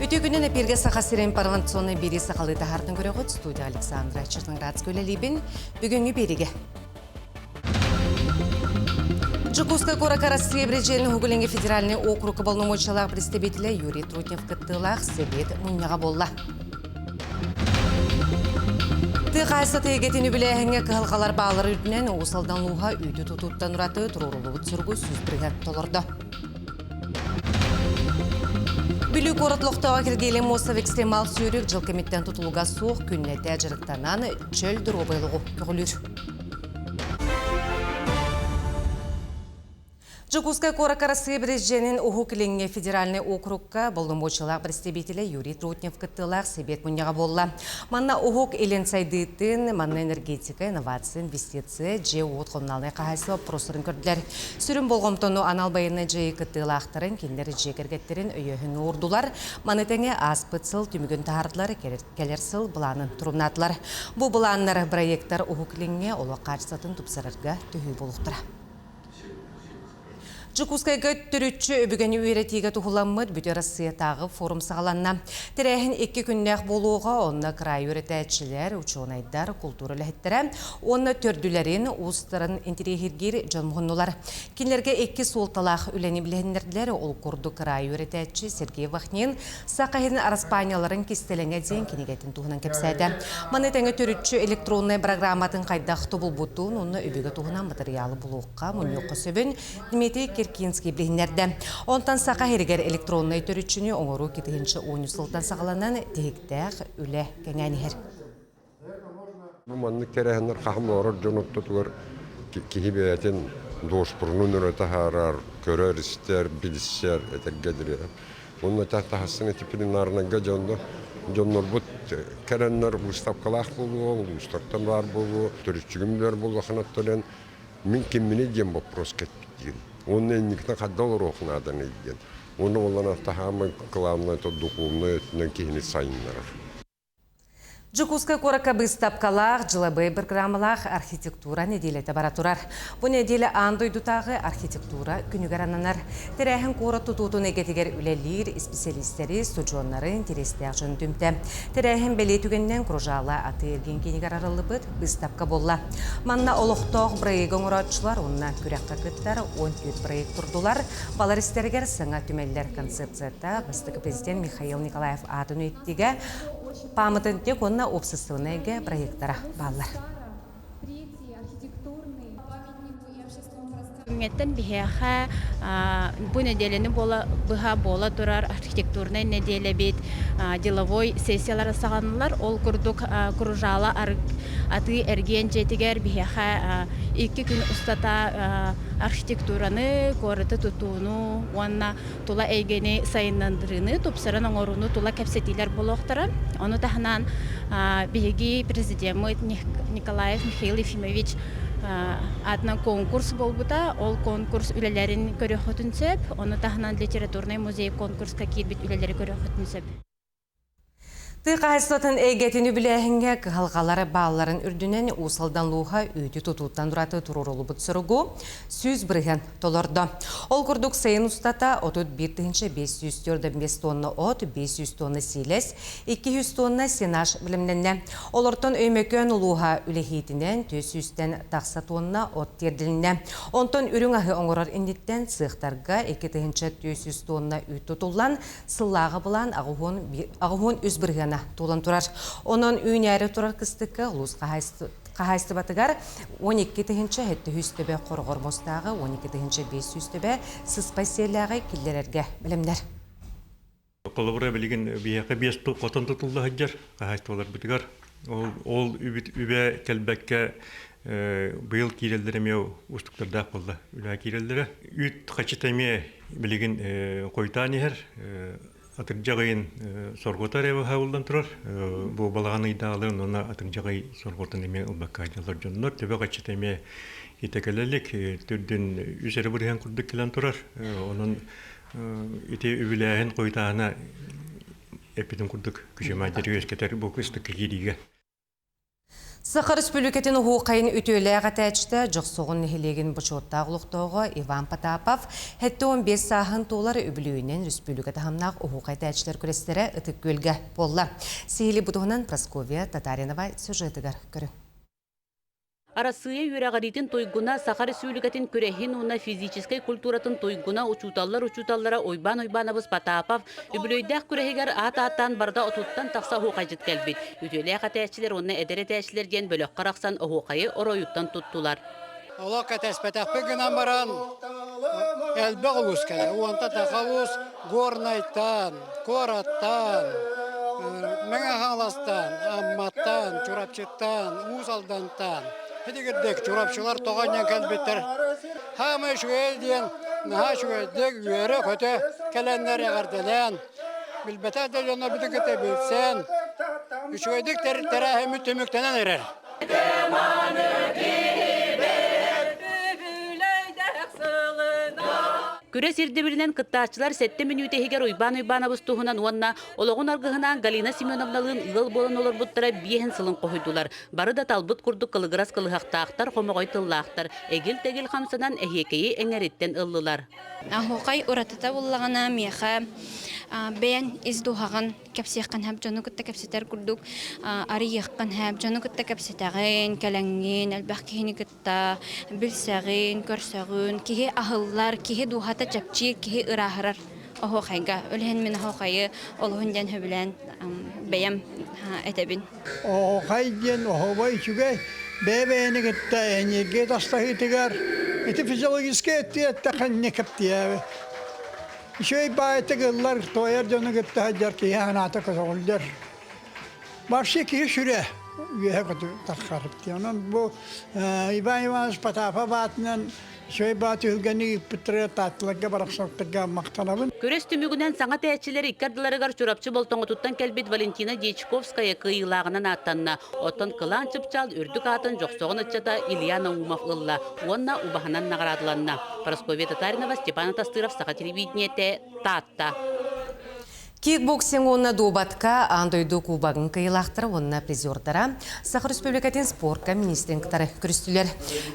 Үтүө күнүн эпиргэ Саха сирин парламентационнай биэрии сахалыы таһаартын көрөҕүт студия Александра Черноградская үлэлиибин. Бүгүҥҥү биэригэ Дьокуускай куоракка Россия Президенин Уһук Илиҥҥи федеральнай округка полномочиялаах представителэ Юрий Трутнев кыттыылаах Сэбиэт мунньаҕа буолла. Тыа хаһаайыстыбатын эйгэтин үбүлээһиҥҥэ кыһалҕалар бааллар үрдүнэн Уус Алдан улууһа үүтү тутууттан ураты туруоруллубут суругу 100% толордо. Бүлүү куорат олохтооҕо Киргиэлэй Мосов экстремал сүүрүк дьыл кэмиттэн тутулуга суох күннэтэ дьарыктанан чөл доруобай олоҕу көҕүлүүр. Дьокуускай куоракка Россия Президенин Уһук Илиҥҥи федеральнай округка боломуочуйалаах представителэ Юрий Трутнев кыттыылаах сэбиэт мунньаҕа буолла. Манна Уһук Илин сайдыытын, манна энергетика, инновация, инвестиция, дьиэ-уот коммуналнай хаһаайыстыба боппуруостарын көрдүлэр. Сүрүн болҕомтону анал байыаннай дьайыы кыттыылаахтарын, кинилэр дьиэ кэргэттэрин өйөөһүҥҥэ уурдулар. Маны тэҥэ ааспыт сыл түмүгүн таһаардылар, кэлэр сыл былаанын торумнаатылар. Бу былааннар проектар Уһук Илиҥҥэ олох хаачыстыбатын тупсарарга төһүү буолуохтара. Дьокуускайга төрүччү өбүгэни үөрэтиигэ туһуламмыт Бүтүн Арассыыйатааҕы форум саҕаланна. Тэрээһин икки күннээх буолуоҕа, онно кыраайы үөрэтээччилэр, учуонайдар, култуура үлэһиттэрэ уонна төрдүлэрин, уустарын интэриэһиргиир дьон муһуннулар. Кинилэргэ икки суолталаах үлэни билиһиннэрдилэр. Ол курдук кыраайы үөрэтээччи Сергей Вахнин Саха иһин араспаанньаларын кистэлэҥэ диэн кинигэтин туһунан кэпсээтэ. Маны тэҥэ төрүччү электроннай программатын хайдах тобулбутун уонна өбүгэ туһунан матырыйаалы булуохха, мунньуохха сөбүн Дмитрий Киркинский билиһиннэрдэ. Онтон Саха иһигэр электроннай төрүччүнү оҥоруу 2010 сылтан саҕаланан тиһиктээх үлэ кэҥээн иһэр. Бу маннык тэрээһиннэр хаһан олорор дьон ортотугар киһи бэйэтин дуоспурунун өрө таһаарар, көрөр-истэр, билсэр, этэргэ дириэ. Уонна таһастан ити пленарнайга дьонно дьоннорбут кэлэннэр выставкалаах буолуо, улуустартан баар буолуо, төрүччүгүм билэр буоллахына төлөн мин кимминий диэн вопрос кэлбит диэн. Уонна инникитин хайдах олоруох нааданый диэн. Уонна буоллаҕына таһаамай главное то духовнай өттүнэн киһини сайыннарар. Дьокуускай куоракка быыстапкалаах, дьылабыай бырагыраамалаах архитектура нэдиэлэтэ бара турар. Бу нэдиэлэ аан дойдутааҕы архитектура күнүгэр ананар. Тэрээһин куорат тутуутун эйгэтигэр үлэлиир исписэлиистэри, студьуоннары, интэриэстээх дьону түмтэ. Тэрээһин бэлиэ түгэнинэн Кружала атыы-эргиэн киинигэр арыллыбыт быыстапка буолла. Манна олохтоох бырайыагы оҥорооччулар уонна күрэххэ кыттар 14 проект турдулар. Балар истэригэр саҥа түмэллэр концепцията бастакы президент Михаил Николаев аатын үйэтитиигэ пааматынньык уонна уопсастыбаннай эйгэ проектара бааллар. Күҥҥэттэн биһиэхэ бу нэдиэлэни буола быһа буола турар архитектурнай нэдиэлэбит деловой сессиялара саҕаланаллар. Ол курдук Кружала атыы-эргиэн дьиэтигэр биһиэхэ икки күн устата архитектураны, куораты тутууну уонна тула эйгэни сайыннарыыны, тупсаран оҥорууну тула кэпсэтиилэр буолуохтара. Ону таһынан биһиги президеммит Николаев Михаил Ефимович аатынан конкурс буолбута. Ол конкурс үлэлэрин көрүөххүтүн сөп. Ону таһынан литературнай музей конкурска киирбит үлэлэри көрүөххүтүн сөп. Тыа хаһаайыстыбатын эйгэтин үбүлээһиҥҥэ кыһалҕалар баалларын үрдүнэн Уус Алдан улууһа үүтү тутууттан ураты туруоруллубут соругу 100% толордо. Ол курдук сайын устата 31 545 тонна от, 500 тонна сиилэс, 200 тонна сенаж бэлэмнэннэ. Олортон Өймөкөөн улууһа үлэһиитинэн 400-тэн тахса тонна от тиэрдилиннэ. Онтон үрүҥ аһы оҥорор инниттэн сыахтарга 2400 тонна үүт тутуллан, Сыллааҕы былаан 83 бырыһыана туолан турар. Онон үүнээри турар кыстыкка улуус хаһаайыстыбатыгар 12 тыһыынча 700 төбө хороҕор муостааҕы, 12 тыһыынча 500 төбө сыспай сиэллээҕи киллэрэргэ бэлэмнэр. Холобура билигин биһиэхэ биэс хотон тутулла сылдьар хаһаайыстыбаларбытыгар. Ол, ол үбэ кэлбэккэ быйыл киирэллэр эмиэ уустуктардаах буолла. Үлэҕэ киирэллэрэ. Үүт хачыта эмиэ билигин хойутаан иһэр. Атырдьах ыйын сорҕото эрэ быһаыллан турар. Бу балаҕан ыйдааҕыларын уонна атырдьах ый сорҕотун эмиэ ылбакка сылдьаллар дьоннор. Төбө хаччыта эмиэ итэ кэлэ илик. Төрдүн үс эрэ бырыһыан курдук кэлэн турар. Онон ити үбүлээһин хойутааһына эппитим курдук күчүмэйдэри үөскэтэр бу кыстыкка киириигэ. Саха Республикатын уһуукайын үтүөлээх этээччитэ Дьохсоҕун нэһилиэгин бочуоттаах олохтооҕо Иван Потапов 75 сааһын туолар үбүлүөйүнэн республика таһымнаах уһуукай этээччилэр күрэстэрэ Ытык Күөлгэ буолла. Сиһили бу туһунан Прасковья Татаринова сюжетыгар көрүҥ. Арассыыйа үөрэҕириитин туйгуна, Саха Республикатын күрэһин уонна физическэй культуратын туйгуна учууталлар учууталлара Уйбаан Уйбаанабыс Потапов үбүлүөйдээх күрэһигэр аат ааттаан барыта отуттан тахса оһуохайдьыт кэлбит. Үтүөлээх этээччилэр уонна эдэр этээччилэр диэн бөлөххө арахсан оһуохайы оройуттан туттулар. Олох кэтэспэтэхпит гынан баран элбэх улуус кэлэр. Уонта таха улуус Горнайтан, куораттан, Мэҥэ Хаҥаластан, Амматтан, Чурапчыттан, Уус Алдантан. Итигирдик чурапчылар тоҕо анньан кэлбиттэр. Хаамай үчүгэй диэн наһаа үчүгэйдик үөрэ-көтө кэлэннэр эҕэрдэлээн, билбэтэх да дьоннорбутун кытта билсэн, үчүгэйдик тэрээһиммит түмүктэнэн эрэр. Күрэс ирдэбилинэн кыттааччылар сэттэ мүнүүтэ иһигэр Уйбаан Уйбаанабыс туһунан уонна олоҕун аргыһынаан Галина Семеновналыын ыал буолан олорбуттара биэһин сылын хоһуйдулар. Бары да талбыт курдук кылыгырас кылыһахтаахтар, хомоҕой тыллаахтар, эгил-тэгил хамсанан эһиэкэйи эҥэриттэн ыллылар. Оһуохай уратыта буллаҕына миэхэ бэйэн ис дууһаҕын кэпсиэххин сөп, дьону кытта кэпсэтэр курдук арыйыаххын сөп, дьону кытта кэпсэтэҕин, кэлэҥҥин, элбэх киһини кытта билсэҕин, көрсөҕүн, киһи аһыллар, киһи дууһата чэпчиир, киһи ырааһырар оһуохайга. Ол иһин мин оһуохайы олуһун диэн сөбүлээн бэйэм этэбин. Оһуохай диэн оһуобай үчүгэй, бэйэ-бэйэни кытта энергия тастаһыытыгар ити физиологическай өттү эттэххэ инньэ кэптиэбэ. Үчүгэй баайытык ыллар, туойар дьону кытта сылдьар киһи санаата көтөҕүллэр. Вообще киһи сүрэ үөһэ көтү таххарып дии. Онон бу Иван Иванович Потапов аатынан үчүгэй баа түһүлгэни ыыппыттарыгар таатталарга барахсаттарга махтанабын. Күрэс түмүгүнэн саҥа тээччилэр икки ардыларыгар Чурапчы Болтоҥотуттан кэлбит Валентина Дьячковская кыайыылааҕынан ааттанна. Оттон Кылаан Чыпчаал үрдүк аатын Дьохсоҕон ыччата Илья Наумов ылла уонна убаһанан наҕараадаланна. Парасковья Татаринова, Степан Атастыров, Саха телевидениетэ, Таатта. Кикбоксинг уонна дуобатка аан дойду кубогын кыайыылаахтара уонна призердара Саха Республикатын спорка министрин кытары көрүстүлэр.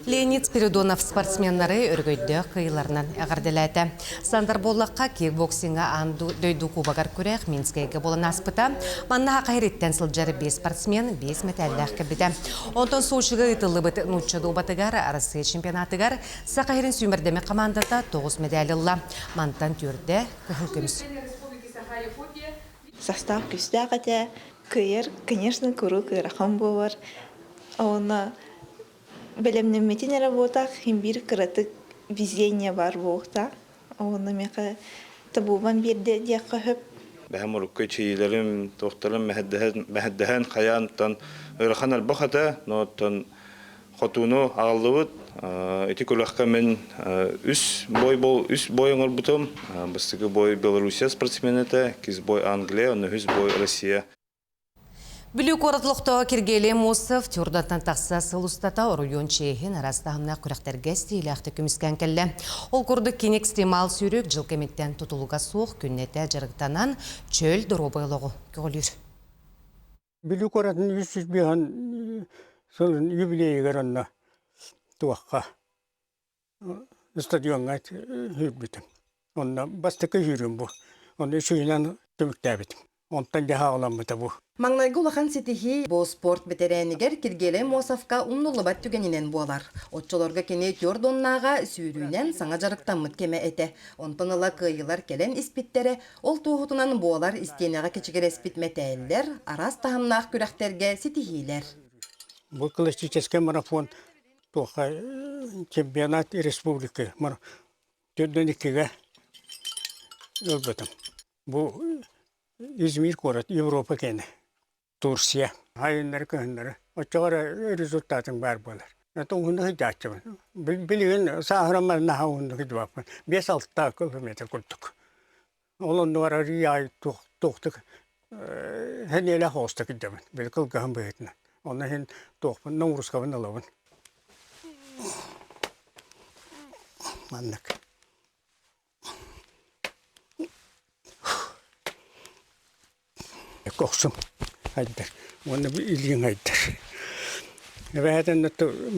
Леонид Спиридонов спортсменнары өрөгөйдөөх кыайыыларынан эҕэрдэлээтэ. Сандар буоллахха кикбоксиҥҥа аан дойду кубогар күрэх Минскэйгэ буолан ааспыта. Манна Хахаһириттэн сылдьар биэс спортсмен биэс мэтээллээх кэлбитэ. Онтон Сочига ыытыллыбыт нуучча дуобатыгар Арассыыйа чемпионатыгар Саха сирин сүүмэрдэммит хамаандата тоҕус мэдээль ылла. Мантан түөрдэ кыһыл көмүс. Состав күүстээх этэ. Кыайар, конечно, куруук ыарахан буолар. Уонна бэлэмнэммитин эрэ буотах, иһин биир кыратык везение баар буолуохтаах. Уонна миэхэ табуубан биэрдэ диэххэ сөп. Бэһэм урукку эчийиилэрим, туохтарым мэһэйдэһэн хайаантан ыарахан элбэх этэ, но оттон хотууну аҕаллыбыт. Ити күрэххэ мин үс бой бол үс бой оҥорбутум. Бастакы бой Белоруссия спортсмена этэ, иккис бой Англия, онно үһүс бой Россия. Бүлүү куорат олохтооҕо Киргиэлэй Мосов Тюрдантан тахса сыл устата оройуон чиэһин араас таһымнаах күрэхтэргэ стилээхтик көмүскээн кэллэ. Ол курдук кини экстремал сүүрүк дьыл кэмиттэн тутулуга суох күннэтэ дьарыктанан чөл доруобай олоҕу көҕүлүүр. Бүлүү куоратын 305 сылын юбилейыгар онно туохха стадиоҥҥа сүүрбүтүм. Онно бастакы сүүрүүм бу. Онно үчүгүнэн түмүктээбитим. Онтон дьаһаҕаламмыта бу. Маҥнайгы улахан ситиһии бу спорт бэтэрээнигэр Киргиэлэй Мосовка умнуллубат түгэнинэн буолар. Оччолорго кини түөрт уоннааҕа сүүрүүнэн саҥа дьарыктаммыт кэмэ этэ. Онтон ыла кыайыылар кэлэн испиттэрэ, Ол туоһутунан буолар истиэнэҕэ кэчигирэспит мэтээллэр, араас таһымнаах күрэхтэргэ ситиһиилэр. Бу классическай марафон туохха чемпионат республики төрдөн иккигэ ылбытым. Бу Измир куорат Европа киэнэ. Турция. Айыннары кыһыннары. Оччоҕо эрэ результатыҥ баар буолар. Это уһуннук сылдьааччыбын. Билигин сааһыраммар наһаа уһуннук сылдьыбаппын. Биэс-алта километр курдук. Ол оннугар арыый аайы туохтук сэниэлээх оҕустук илдьэбин. Били кылгаһын быһыытынан. Онно иһин туохпун ноҥурускабын ылабын. Маннык. Кохсум айдар уонна бу илииҥ айдар. Эбэһэтин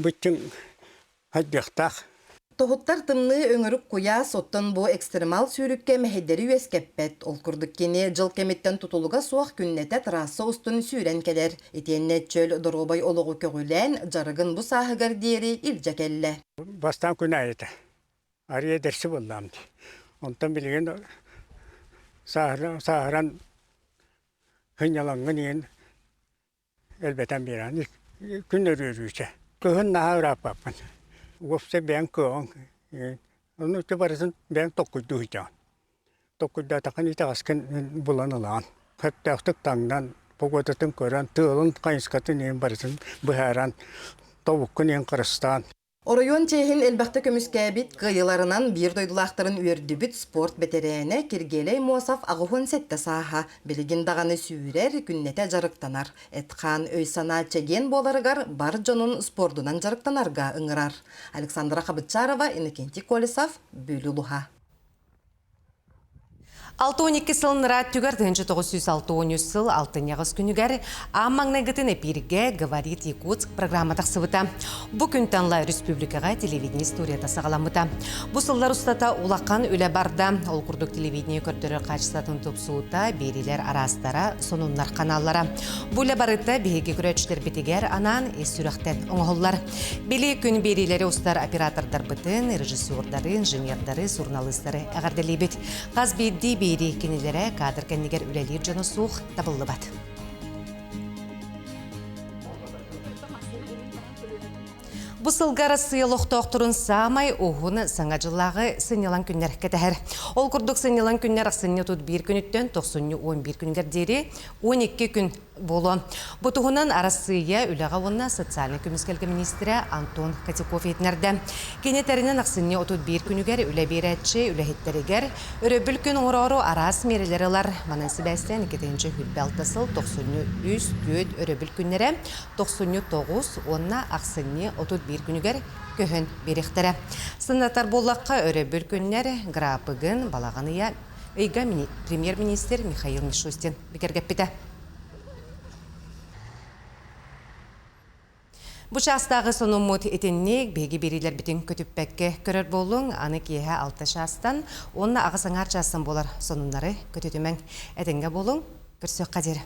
быччыҥ хайдыахтаах. Тоһуттар тымныы өҥүрүк куйаас, оттон бу экстремал сүүрүккэ мэһэйдэри үөскэппэт. Ол курдук кини дьыл кэмиттэн тутулуга суох күннэтэ трасса устун сүүрэн кэлэр. Итиэннэ чөл доруобай олоҕу көҕүлээн, дьарыгын бу сааһыгар диэри илдьэ кэллэ. Бастаан күн аайыта арыйа эдэрси буоллаҕым дии. Онтон билигин сааһыран сынньалаҥҥын иһин элбэтэн биэрэн күн өрүөрүүтэ. Кыһын наһаа ырааппаппын. Уопсай бэйэҥ кыаҕыҥ. Ону ити барытын бэйэҥ толкуйдуу сылдьаҕын. Толкуйдаатаххына итэҕэскин булан ылаҕын. Сөптөөхтүк таҥнан, погодатын көрөн, тыалын хайысхатын иһин барытын быһааран, тобуккун иһин харыстаан. Оройуон чиэһин элбэхтэ көмүскээбит, кыайыыларынан биир дойдулаахтарын үөрдүбүт спорт бэтэрээнэ Киргиэлэй Мосов 87 сааһа. Билигин даҕаны сүүрэр, күннэтэ дьарыктанар. Эт-хаан өй-санаа чэгиэн буоларыгар бар дьонун спордунан дьарыктанарга ыҥырар. Александра Хабытчарова, Иннокентий Колесов, Бүлүү улуһа. 62 сыл ыныраа түгэр 1963 сыл алтынньаҕыс күнүгэр аан маҥнайгытын эпииргэ «Говорит Якутск» программа тахсыбыта. Бу күнтэн ыла республикаҕа телевидение историята саҕаламмыта. Бу сыллар устата улахан үлэ барда. Ол курдук телевидение көрдөрөр хаачыстыбатын тупсуута, биэриилэр араастара, сонуннар ханааллара. Бу үлэ барыта биһиги көрөөччүлэрбитигэр анаан ис сүрэхтэн оҥоһуллар. Били күн биэриилэри устар оператордарбытын, режиссердары, инженердары, суруналыыстары эҕэрдэлиибит. Хас биирдии биэрии кинилэрэ кадр кэннигэр үлэлиир дьоно суох табыллыбат. Бу сылга Арассыыйа олохтоохторун саамай уһун Саҥа дьыллааҕы сынньалаҥ күннэр кэтэһэр. Ол курдук сынньалаҥ күннэр ахсынньы 31 күнүттэн тохсунньу 11 күнүгэр диэри 12 күн буолуо. Бу туһунан Арассыыйа үлэҕэ уонна социальнай көмүскэлгэ миниистирэ Антон Котяков иһитиннэрдэ. Кини этэринэн, ахсынньы 31 күнүгэр үлэ биэрээччи үлэһиттэригэр өрөбүл күн оҥороору араас миэрэлэри ылар. Манан сибээстээн 2026 сыл тохсунньу 3-4 өрөбүл күннэрэ тохсунньу 9 уонна ахсынньы 31 күнүгэр көһөн биэриэхтэрэ. Сыннатар буоллахха, өрөбүл күннэр грапыгын балаҕан ыйа ыйга премьер-министр Михаил Мишустин бигэргэппитэ. Бу чаастааҕы сонуммут итинник биһиги биэриилэрбитин көтүппэккэ көрөр буолуҥ. Аны киэһэ 6 чаастан уонна аҕыс аҥаар чаастан буолар сонуннары көтүтүмэҥ. Этэҥҥэ буолуҥ, көрсүөххэ диэри.